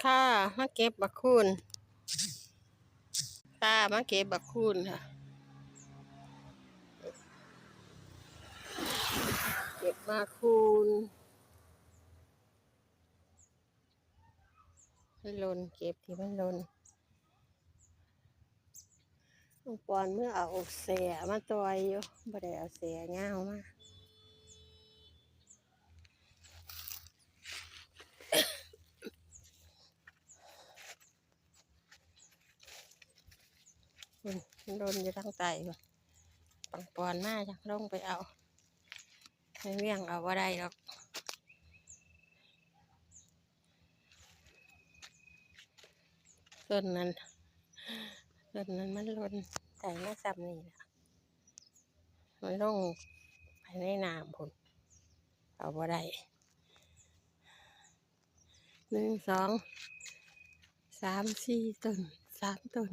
ພາມາເກັບບັກຄູນ ພາມາເກັບບັກຄູນຄ່ະ ເກັບໝາກຄູນ ມັນຫຼົ່ນ ເກັບທີ່ມັນຫຼົ່ນ ນ້ອງປອນເມືອເອົາແສ້ມາຕ່ອຍຢູ່ ບໍ່ໄດ້ເອົາແສ້ຍາວມາ. ອືມ ມັນຫຼົ່ນຢູ່ທາງໃຕ້ພຸ້ນ ນ້ອງປອນມາ ຈັກລົງໄປເອົາ ໃຫ້ວຽງເອົາບໍ່ໄດ້ດອກ. ຕົ້ນນັ້ນ ຕົ້ນນັ້ນມັນຫຼົ່ນ ໄດ້ມາຊ່ຳນີ້ລະ ມັນລົງໄປໃນນ້ຳພຸ້ນ ເອົາບໍ່ໄດ້ ໜຶ່ງ ສອງ ສາມ ສີ່ ຕົ້ນ ສາມ ຕົ້ນ.